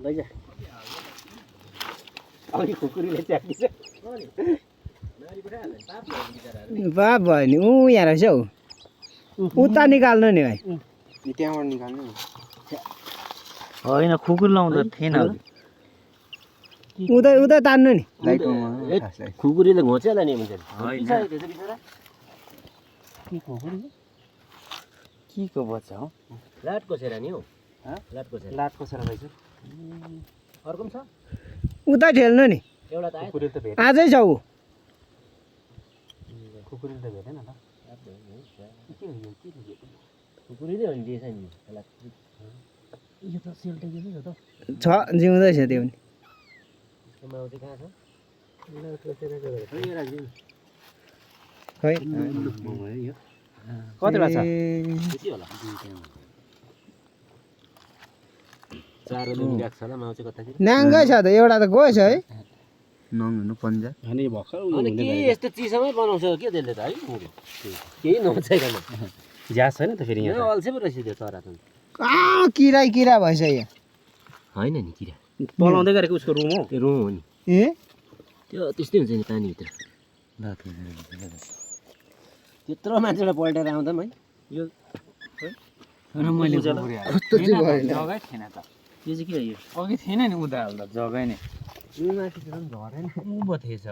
लैजा अघि खुकुरीले च्याक्दिछ बाप भयो नि ऊ यहाँ रहेछ हौ उता निकाल्नु नि भाइ त्यहाँबाट निकाल्नु होइन खुकुरी लाउँदा थिएन उतै उतै तान्नु नि खुकुरीले घोचेला नि हुन्छ के को बच्चा हो लाटको छेरा नि हौ लाटको छेरा लाटको सर भाइ अर्को पनि छ उतै ठेल्नु नि एउटा त आयो खुकुरीले त भेट आजै छ ऊ खुकुरीले त भेटेन त खुकुरीले हो नि दिएछ नि यो त सेल्टे के हो त छ जिउँदैछ त्यो पनि यसको माउ चाहिँ कहाँ छ खै कतिवटा छ त्यति होला चारोले मिलाएको छ होला माउ चाहिँ कता नाङ्गै छ त एउटा त गएछ है नहुनु पन्जा अनि के यस्तो चिसोमै बनाउँछ के त्यसले त है केही नहुँदैन ज्यास छैन त फेरि यहाँ अल्छे पो रहेछ त्यो चरा त कहाँ किरै किरा भएछ यहाँ होइन नि किरा पलाउँदै गरेको उसको रुम हो त्यो रुम हो नि ए त्यो त्यस्तै हुन्छ नि पानीभित्र त्यत्रो मान्छेलाई पल्टेर आउँदा पनि है यो मैले कस्तो चाहिँ भयो जग्गै थिएन त यो चाहिँ के हो यो अघि थिएन नि उता हाल्दा जग्गै नै माथि झरेन उँभो थिएछ